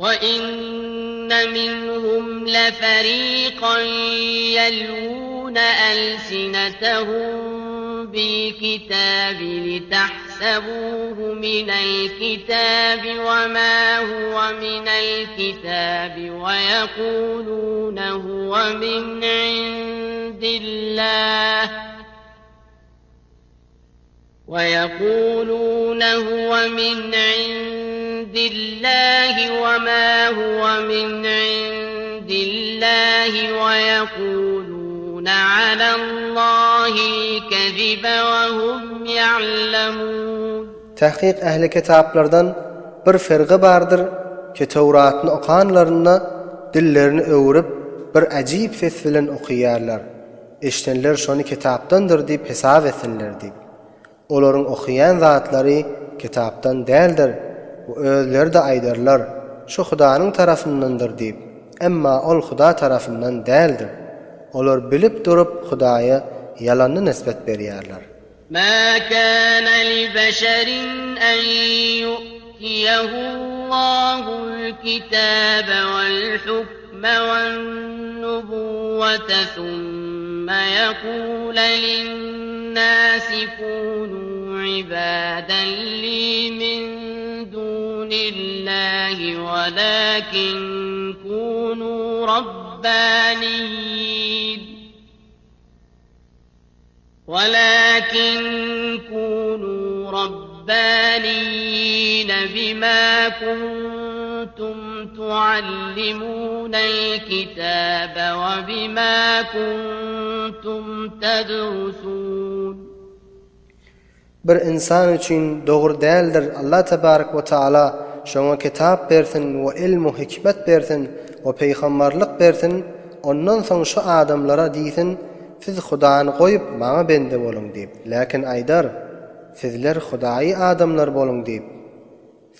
وَإِنَّ مِنْهُمْ لَفَرِيقًا يَلْوُونَ أَلْسِنَتَهُم بِالْكِتَابِ لِتَحْسَبُوهُ مِنَ الْكِتَابِ وَمَا هُوَ مِنَ الْكِتَابِ وَيَقُولُونَ هُوَ مِنْ عِندِ اللَّهِ وَيَقُولُونَ هُوَ مِنْ عِندِ اللَّهِ وَمَا هُوَ مِنْ عِندِ اللَّهِ وَيَقُولُونَ عَلَى اللَّهِ الْكَذِبَ وَهُمْ يَعْلَمُونَ. Tahkyk ähli kitaplardan bir firga bardyr ki Töwratny okanlarynda dillerini öwrüp bir äjip ses bilen okyýarlar. Eşdenler şony kitapdandyr diýip hesap etsinler diýip. Olaryň okaýan zatlary kitapdan däldir we özleri-de aýdarlar, Şu Hudanyň tarapyndandyr diýip. Emma ol Huda tarapyndan däldir. Olar bilip durup Hudaýa ýalanyny nisbet berýärler. Mä kâne li beşerin en ýu'tiýehullâhul-kitâbe vel-hukme wen-nubuwwete thumme ýekûle lin-nâsi kûnû ibâden lî min dûnillâhi welâkin kûnû rabbâniyîn. Walakin kunu rabbaniyyin bima kuntum tuallimunal kitabe we bima kuntum tedrusun. Bir ynsan üçin dogry däldir Allah tebarek we taala şoňa kitap bersin we ilm u hikmet bersin we peýgambarlyk bersin ondan soň şu adamlara diýsin Siz Hudany goýup, maňa bende boluň diýip, läkin aýdar, Sizler Hudaýy adamlar boluň diýip.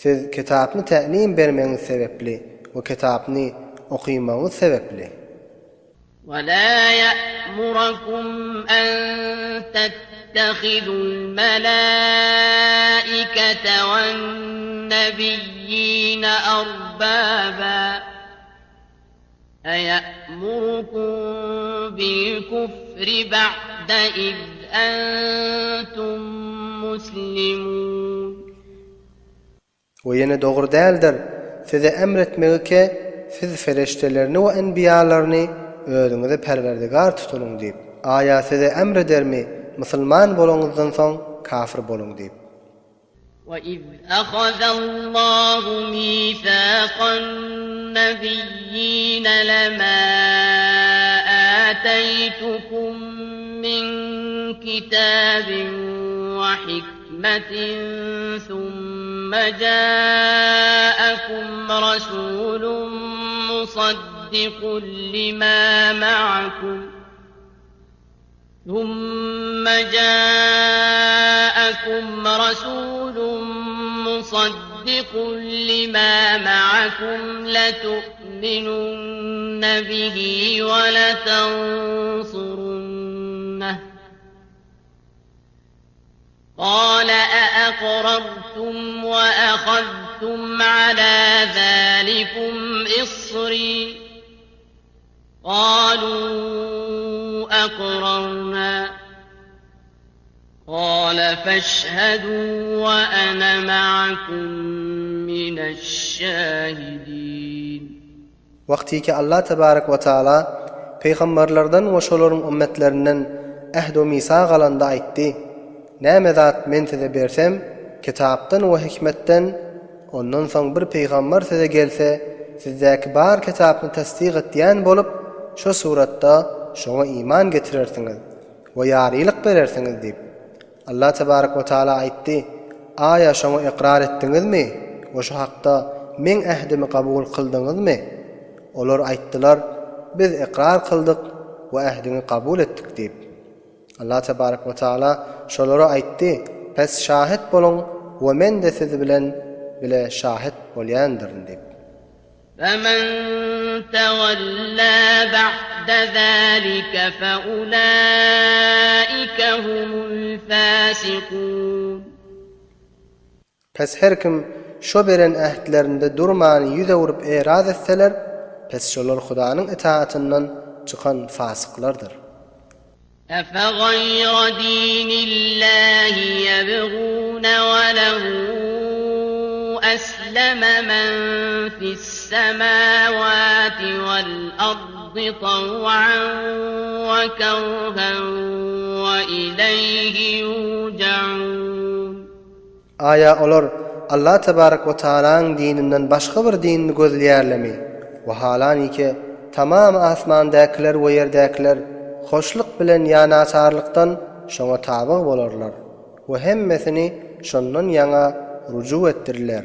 Siz kitapny tälim bermegiňiz sebepli we kitapny okymagyňyz sebepli. وَلَا يَأْمُرَكُمْ أَن تَتَّخِذُوا الْمَلَائِكَةَ وَالنَّبِيِّينَ أَرْبَابًا أَيَأْمُرُكُم بِالْكُفْرِ بَعْدَ إِذْ أَنتُم مُّسْلِمُونَ. We ýene dogry däldir, size emr etmegi ke, siz fereştelerini we enbiýalaryny özüňize perwerdigar tutunyň diýip. Aýa size emr edermi, musulman bolaňyzdan soň kafir boluň diýip. وَإِذْ أَخَذَ اللَّهُ مِيثَاقَ النَّبِيِّينَ لَمَا آتَيْتُكُم مِّن كِتَابٍ وَحِكْمَةٍ ثُمَّ جَاءَكُمْ رَسُولٌ مُّصَدِّقٌ لِّمَا مَعَكُمْ ثُمَّ جَاءَكُمْ رَسُولٌ مُّصَدِّقٌ لِّمَا مَعَكُمْ لَتُؤْمِنُنَّ بِهِ وَلَتَنصُرُنَّهُ ۚ قَالَ أَأَقْرَرْتُمْ وَأَخَذْتُمْ عَلَىٰ ذَٰلِكُمْ إِصْرِي ۖ قَالُوا أَقْرَرْنَا ۚ قَالَ فَاشْهَدُوا وَأَنَا مَعَكُم مِّنَ الشَّاهِدِينَ. Wagtyky Allah tebarek we taala pygamberlerden we şolaryň ümmetlerinden ähd-u misak alanda aýtdy, Näme zat men size bersem, kitapdan we hikmetden, Ondan soň bir pygamber size gelse, sizdäki bar kitapny tassyk etýän bolup, şo suratda şoňa iman getirersiňiz we ýarylyk berersiňiz diýip. Allah tebarek we taala aýtdy, Aýa şoňa ykrar etdiňizmi we şo hakda Meň ähdimi kabul kyldyňyzmy? Olar aýtdylar, Biz ykrar kyldyk we ähdiňi kabul etdik diýip. Allah tebarek we taala şolara aýtdy, Pes şahyt boluň we men-de siz bilen bile şahyt bolýandyryn diýip. Femen tewella ba'de zalike feulaike humul fasikun. Pes her kim. şo beren ähtlerinde durmany ýüz öwrüp eraz etseler, pes şolar Hudanyň itaatyndan çykan fasyklardyr. Efegaýra dinillahi ýebgûne we lehu esleme men fissemâwâti vel ardi taw'an we kerhen we ileyhi ýurja'ûn. Aýa olar Allah tebarek we taalaň dininden başga bir dinini gözleýärlemi? Wahalanike, tamam asmandäkiler we ýerdäkiler hoşluk bilen ýa naçarlykdan şoňa tabyg bolarlar we hemmesini şondan ýaňa rujuk etdiriler.